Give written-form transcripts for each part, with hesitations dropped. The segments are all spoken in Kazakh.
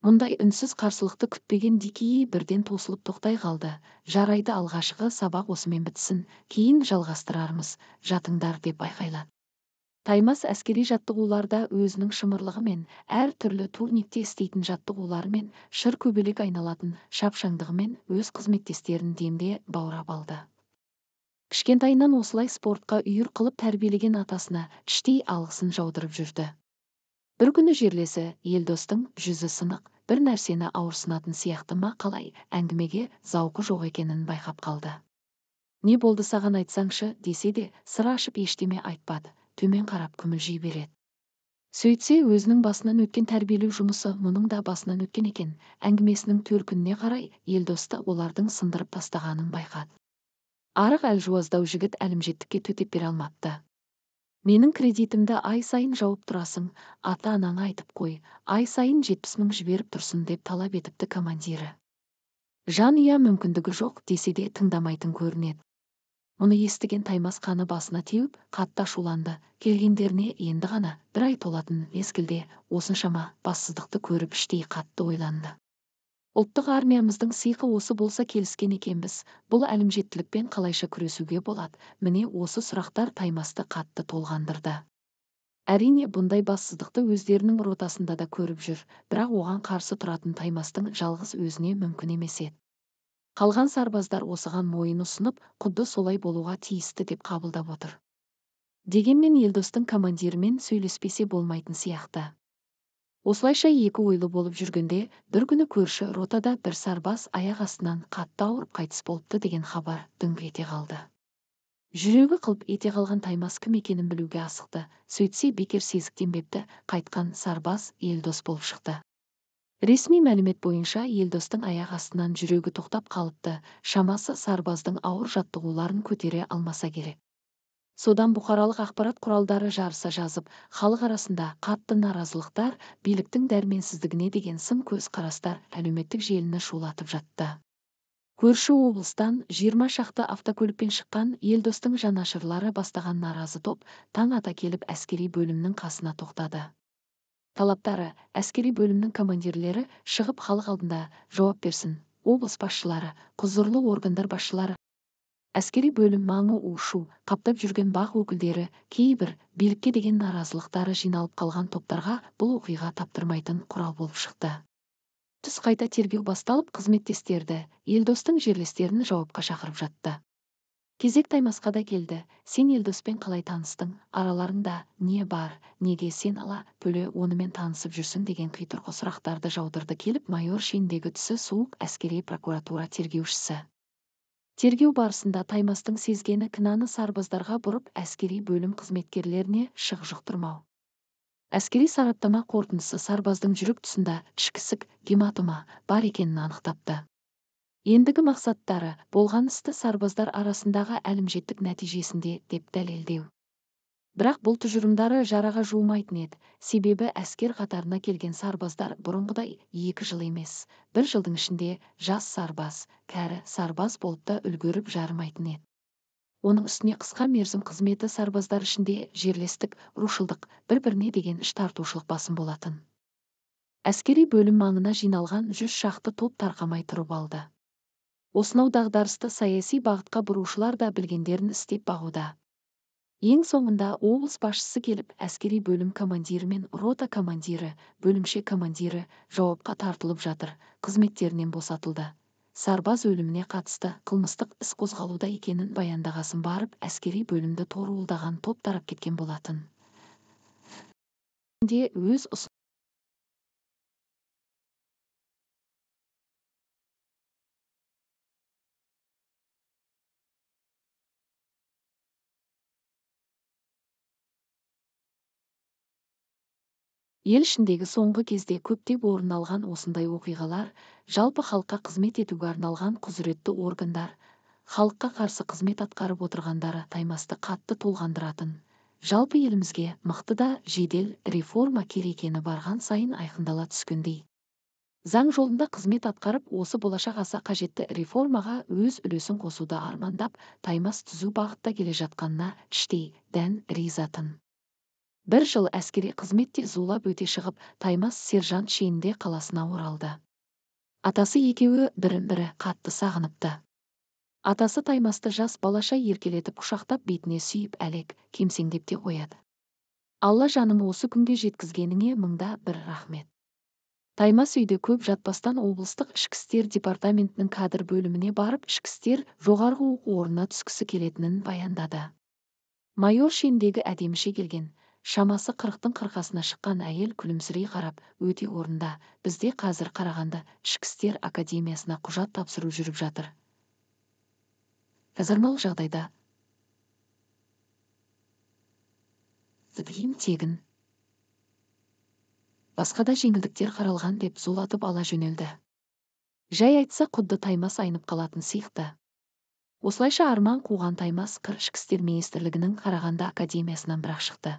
Мұндай үнсіз қарсылықты күтпеген Дикий бірден тосылып тоқтай қалды. Жарайды, алғашқы сабақ осымен бітсін, кейін жалғастырармыз, жатыңдар, деп айқайлады. Таймас әскери жаттығуларда өзінің шымырлығымен, әр түрлі турникте істейтін жаттығуларымен, шыр көбелек айналатын шапшаңдығымен өз қызметтестерін демде баурап алды. Кішкентайынан осылай спортқа үйір қылып тәрбиелеген атасына іштей алғысын жаудырып жүрді. Бір күні жерлесі Елдостың жүзі сынық, бір нәрсені ауырсынатын сияқты ма қалай, әңгімеге зауқы жоқ екенін байқап қалды. Не болды саған айтсаңшы, десе де, сыр ашып ештеме айтпады, төмен қарап күмілжи береді. Сөйтсе, өзінің басынан өткен тәрбиелеу жұмысы мұның да басынан өткен екен. Әңгімесінің төркініне қарай Елдосты олардың сындырып тастағанын байқады. Арық әлжуаздау жігіт әлімжеттікке төтеп бере алмапты. Менің кредитімді ай сайын жауып тұрасың, ата-анаңа айтып қой, ай сайын 70 мың жіберіп тұрсын деп талап етіпті командирі. Жанұя мүмкіндігі жоқ десе де тыңдамайтын көрінеді. Мұны естіген Таймас қаны басына теуіп, қатты ашуланды. Келгендеріне енді ғана бір ай толатын мезгілде осыншама бассыздықты көріп іштей қатты ойланды. Ұлттық армиямыздың сиқы осы болса келіскен екенбіз. Бұл әлімжеттілікпен қалайша күресуге болады? Міне осы сұрақтар Таймасты қатты толғандырды. Әрине, бұндай бассыздықты өздерінің ротасында да көріп жүр, бірақ оған қарсы тұратын Таймастың жалғыз өзіне мүмкін емес еді. Қалған сарбаздар осыған мойын ұсынып, құдды солай болуға тиісті деп қабылдап отыр. Дегенмен Елдостың командирімен сөйлеспесе болмайтын сияқты. Осылайша екі ойлы болып жүргенде, бір күні көрші ротада бір сарбаз аяқ астынан қатты ауырып қайтыс болыпты деген хабар дүңк ете қалды. Жүрегі қылп ете қалған Таймас кім екенін білуге асықты. Сөйтсе бекер сезіктенбепті, қайтқан сарбаз Елдос болып шықты. Ресми мәлімет бойынша Елдостың аяқ астынан жүрегі тоқтап қалыпты, шамасы сарбаздың ауыр жаттығуларын көтере алмаса керек. Содан бұқаралық ақпарат құралдары жарыса жазып, халық арасында қатты наразылықтар, биліктің дәрменсіздігіне деген сын көзқарастар әлеуметтік желіні шулатып жатты. Көрші облыстан 20 шақты автокөлікпен шыққан Елдостың жанашырлары бастаған наразы топ таң ата келіп әскери бөлімнің қасына тоқтады. Талаптары: әскери бөлімнің командирлері шығып халық алдында жауап берсін, облыс басшылары, құзырлы органдар басшылары, әскери бөлім маңы у-шу қаптап жүрген бақ өкілдері, кейбір билікке деген наразылықтары жиналып қалған топтарға бұл оқиға таптырмайтын құрал болып шықты. Түс қайта тергеу басталып, қызметтестерді, Елдостың жерлестерін жауапқа шақырып жатты. Кезек Таймасқа да келді. Сен Елдоспен қалай таныстың, араларыңда не бар, неге сен ала пөле онымен танысып жүрсің деген қитұрқы сұрақтарды жаудырды келіп майор шеніндегі түсі суық әскери прокуратура тергеушісі. Тергеу барысында Таймастың сезгені кінәні сарбаздарға бұрып, әскери бөлім қызметкерлеріне шық жұқтырмау. Әскери сараптама қорытындысы сарбаздың жүрек тұсында ішкісік гематома бар екенін анықтапты. Ендігі мақсаттары болған істі сарбаздар арасындағы әлімжеттік нәтижесінде деп дәлелдеу. Бірақ бұл тұжырымдары жараға жуымайтын еді, себебі әскер қатарына келген сарбаздар бұрынғыдай 2 жыл емес, 1 жылдың ішінде жас сарбаз, кәрі сарбаз болып та үлгеріп жарымайтын еді. Оның үстіне қысқа мерзім қызметі сарбаздар ішінде жерлестік, рушылдық, бір-біріне деген іш тартушылық басым болатын. Әскери бөлім маңына жиналған 100 шақты топ тарқамай тұрып алды. Осынау дағдарысты саяси бағытқа бұрушылар да білгендерін істеп бағуда. Ең соңында облыс басшысы келіп, әскери бөлім командирі мен рота командирі, бөлімше командирі жауапқа тартылып жатыр, қызметтерінен босатылды. Сарбаз өліміне қатысты қылмыстық іс қозғалуда екенін баяндағасын барып, әскери бөлімді торуылдаған топ тарап кеткен болатын. Өз Ел ішіндегі соңғы кезде көптеп орын алған осындай оқиғалар, жалпы халыққа қызмет етуге арналған құзыретті органдар, халыққа қарсы қызмет атқарып отырғандары Таймасты қатты толғандыратын. Жалпы елімізге мықты да жедел реформа керек екені барған сайын айқындала түскендей. Заң жолында қызмет атқарып, осы болашақ аса қажетті реформаға өз үлесін қосуды армандап, Таймас түзу бағытта келе жатқанына іштей дән ризатын. Бір жыл әскери қызметте зулап өте шығып, Таймас сержант шенінде қаласына оралды. Атасы екеуі бірін-бірі қатты сағыныпты. Атасы Таймасты жас балаша еркелетіп құшақтап бетіне сүйіп әлек, кемсеңдеп те қояды. Алла жаным, осы күнге жеткізгеніңе мыңда бір рахмет. Таймас үйде көп жатпастан облыстық ішкі істер департаментінің кадр бөліміне барып, ішкі істер жоғарғы оқу орнына түскісі келетінін баяндады. Майор шендегі әдеміше келген, шамасы 40-тың қырқасына шыққан әйел күлімсірей қарап, өте орында, бізде қазір Қарағанды ішкі істер академиясына құжат тапсыру жүріп жатыр. Казармалық жағдайда киім тегін, басқа да жеңілдіктер қаралған деп зулатып ала жөнелді. Жай айтса, құдды Таймас айнып қалатын сияқты. Осылайша арман қуған Таймас ҚР Ішкі істер министрлігінің Қарағанды академиясынан бірақ шықты.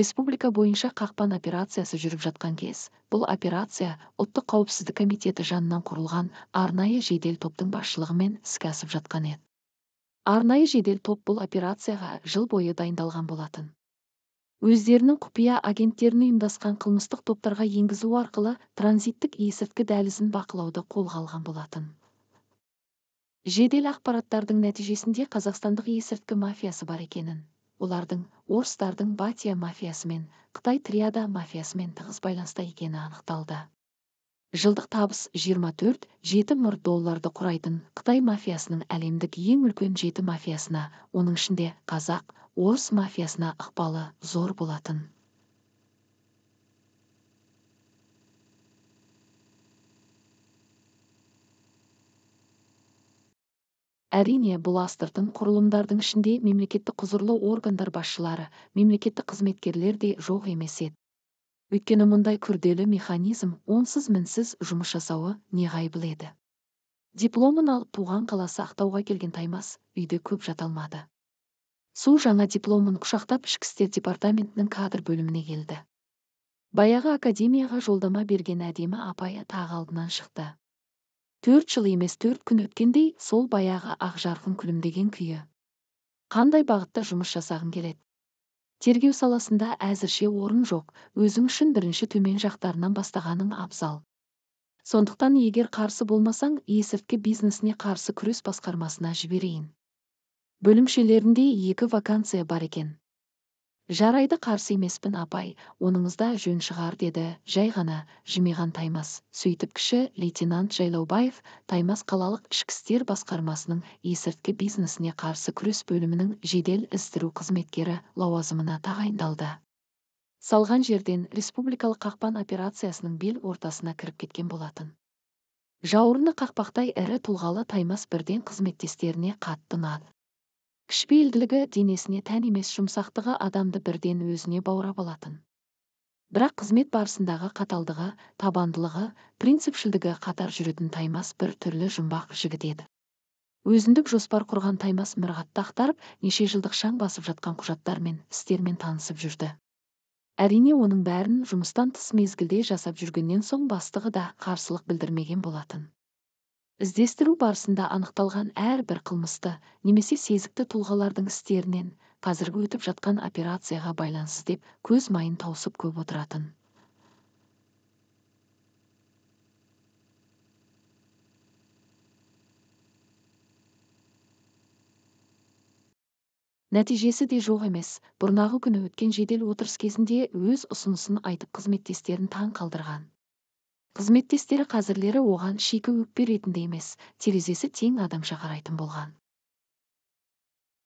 Республика бойынша қақпан операциясы жүріп жатқан кез, бұл операция Ұлттық қауіпсіздік комитеті жанынан құрылған арнайы жедел топтың басшылығымен іске асып жатқан еді. Арнайы жедел топ бұл операцияға жыл бойы дайындалған болатын. Өздерінің құпия агенттерін ұйымдасқан қылмыстық топтарға енгізу арқылы транзиттік есірткі дәлізін бақылауды қолға алған болатын. Жедел ақпараттардың нәтижесінде қазақстандық есірткі мафиясы бар екенін, олардың орыстардың Батия мафиясымен, Қытай триада мафиясымен тығыз байланыста екені анықталды. Жылдық табыс 24,7 миллиард долларды құрайтын Қытай мафиясының әлемдік ең үлкен 7 мафиясына, оның ішінде қазақ, орыс мафиясына ықпалы зор болатын. Әрине, бұл астыртын құрылымдардың ішінде мемлекеттік құзырлы органдар басшылары, мемлекеттік қызметкерлер де жоқ емес еді. Өйткені мұндай күрделі механизм онсыз мінсіз жұмыс жасауы неғайбыл еді. Дипломын алып туған қаласы Ақтауға келген Таймас үйде көп жата алмады. Су жаңа дипломын құшақтап ішкі істер департаментінің кадр бөліміне келді. Баяғы академияға жолдама берген әдемі апайы тағы алдынан шықты. 4 жыл емес 4 күн өткендей сол баяғы ақ жарқын күлімдеген күйі. Қандай бағытта жұмыс жасағың келеді? Тергеу саласында әзірше орын жоқ, өзің үшін бірінші төмен жақтарынан бастағаның абзал. Сондықтан егер қарсы болмасаң, есірткі бизнесіне қарсы күрес басқармасына жіберейін. Бөлімшелерінде 2 вакансия бар екен. Жарайды, қарсы емеспін апай, оныңызда жөн шығар деді жай ғана жымиған Таймас. Сөйтіп кіші лейтенант Жайлаубаев Таймас қалалық ішкі істер басқармасының есірткі бизнесіне қарсы күрес бөлімінің жедел іздестіру қызметкері лауазымына тағайындалды. Салған жерден республикалық қақпан операциясының бел ортасына кіріп кеткен болатын. Жауырыны қақпақтай ірі тұлғалы Таймас бірден қызметтестеріне қатты ұнады. Кішіпейілділігі, денесіне тән емес жұмсақтығы адамды бірден өзіне баурап алатын. Бірақ қызмет барысындағы қаталдығы, табандылығы, принципшілдігі қатар жүретін Таймас бір түрлі жұмбақ жігіт еді. Өзіндік жоспар құрған Таймас мұрағатты ақтарып, неше жылдық шаң басып жатқан құжаттармен, істермен танысып жүрді. Әрине, оның бәрін жұмыстан тыс мезгілде жасап жүргеннен соң бастығы да қарсылық білдірмеген болатын. Іздестіру барысында анықталған әрбір қылмысты немесе сезікті тұлғалардың істерінен қазіргі өтіп жатқан операцияға байланысты деп көз майын тауысып көп отыратын. Нәтижесі де жоқ емес. Бұрнағы күні өткен жедел отырыс кезінде өз ұсынысын айтып қызметтестерін таң қалдырған. Қызметтестері қазірлері оған шикі өкпе ретінде емес, терезесі тең адамша қарайтын болған.